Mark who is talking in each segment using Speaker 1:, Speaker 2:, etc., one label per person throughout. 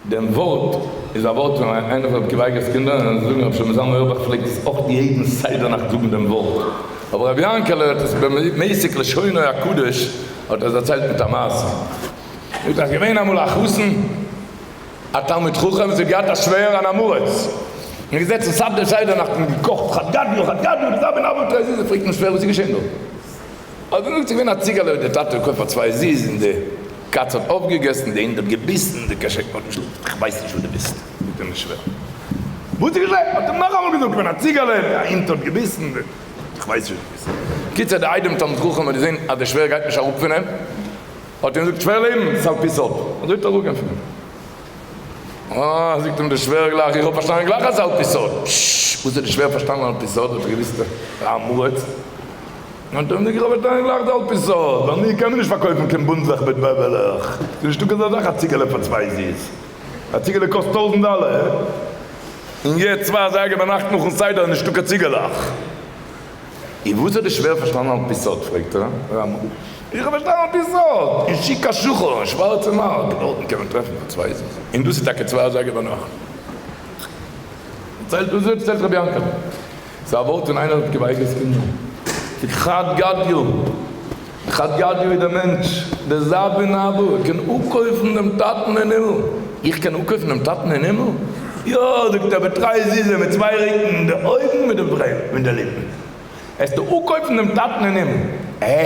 Speaker 1: דעם ווארט איז א ווארט פון איינער פון רבי עקיבא אייגער'ס קינדער, און זיי זאגן רבי שלמה זלמן אויערבאך פלעגט עס אויך יעדן סדר נאכט זאגן דעם ווארט, אבער רבי יענקעלע האט עס במתק לשונו הקדוש האט ער עס דערציילט מיט א מעשה. זאגט אז געווען אמאל א חתן א תלמיד חכם וואס האט געהאט א שווער אן עם הארץ, און געזעצן סדר סדר נאכט און געקאכט חד גדיא חד גדיא דזבין אבא תרי זוזי, פרעגט אים שווער וואס איז געשען דא? האט ער געזאגט ס'איז געווען א ציגעלע וואס די טאטע האט געקויפט פאר צוויי זוז און די קאץ האט אויפגעגעסן, די הונט האט געביסן, די קעשעק האט נישט געלאזט, איך ווייס נישט וואס דו ביסט, זאגט אים די שווער. וואס איז געשען? האט ער נאכאמאל געזאגט, געווען א ציגעלע, א הונט האט געביסן, איך ווייס נישט וואס דו ביסט. קיצור די איידעם תלמיד חכם האט געזען אז די שווער גייט נישט אראפ פון אים, האט אים געזאגט שווער לעבן, ס'איז על פי סוד, אזוי האט ער אראפגיין פון אים. אה, זאגט אים די שווער גלייך, איך האב פארשטאנען גלייך אז ס'איז על פי סוד. פששש, וואס האט די שווער פארשטאנען על פי סוד? האט ער געוואוסט א עם הארץ? האט ער אים געזאגט, איך האב פארשטאנען גלייך די על פי סוד, ווייל מיר קענען נישט פארקויפן קיין בונדלעך מיט בעבעלעך, ס'איז נישטא קיין אזא זאך א ציגעלע פאר צוויי זוז, א ציגעלע קאסט טויזנט דאלער, און יעצט צוויי אזייגער ביינאכט נאכן סדר איז נישטא קיין ציגעלעך. און וואס האט די שווער פארשטאנען על פי סוד? פרעגט ער אים. איך האב פארשטאנען על פי סוד, אין שוק השחור, אין שווארצע מארק, דארטן קען מען טרעפן פאר צוויי זוז, און דאס איז טאקע צוויי אזייגער ביינאכט. דערציילט אזוי דערציילט רבי יענקעלע. ס'איז א ווארט פון איינער רבי עקיבא אייגער'ס קינדער. זאגט חד גדיא, חד גדיא איז דער מענטש, דער זבין אבא, ער קען אפקויפן דעם טאטן אין הימל. איך קען אפקויפן דעם טאטן אין הימל? יא, זאגט ער, בתרי זוזי, מיט צוויי רוקן, די אויגן מיט די ברעמען, מיט די ליפן. וועסטו אפקויפן דעם טאטן אין הימל. עה,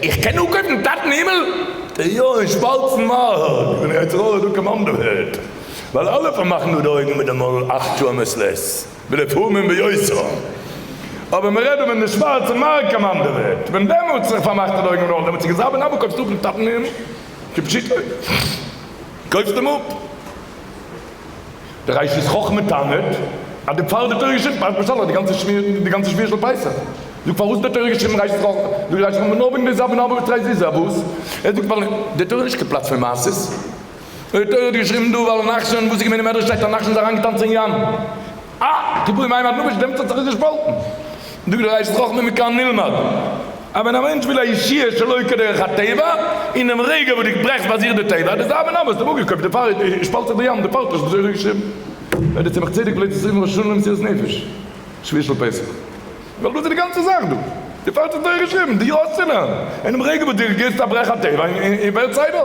Speaker 1: איך קען אפקויפן דעם טאטן אין הימל? יא, אין שווארצן מארק, ווען יצר הרע דא קאמאנדעוועט, ווייל אלע פארמאכן דא די אויגן מיט די מויל אכט שעה מעת לעת. ולפעמים ביותר. אבער מען רעדט דא ווען די שווארצע מארק קאמאנדעוועט, ווען דעמאלטס זיך פארמאכט די אויגן און דעמאלטס איז געזאבען אבער קויפסט אפ דעם טאטן אין כפשוטו קויפסט אים אפ. די ראשית חכמה טענה'ט אז די פאר די תורה געשריבן פרשת בשלח די גאנצע שמיר די גאנצע שביעי של פסח זאגט פארוואס די תורה געשריבן ראשית חכמה זאגט ראשית חכמה נאר וועגן די זאבען אבער תרי זוזי וואס ער זאגט ווייל די תורה איז נישט קיין פלאץ פון מעשות. די תורה האט געשריבן דא ווייל נחשון, וואס איז געווען אין מדרש שטייט אז נחשון איז אריינגעטאנצן אין ים, אה! כי באו מים עד נפש, דעמאלטס האט זיך עס געשפאלטן. זאגט דער ראשית חכמה מכאן נלמד, אז ווען א מענטש וויל א ישועה שלא כדרך הטבע, אינעם רגע וואס דו ברעכסט ביי זיך די טבע, די זאבען אבער האסט אים אפגעקויפט, דערפאר שפאלט זיך די ים, דערפאר האט עס די תורה געשריבן. ווען דער צמח צדק פלעגט עס רופן ראש השנה למסירות נפש, שביעי של פסח. ווייל דאס איז די גאנצע זאך דא. דערפאר האט עס די תורה געשריבן, די אויסצולערנען. אינעם רגע וואס דו גיבסט א ברעך הטבע, און ווערט סדר.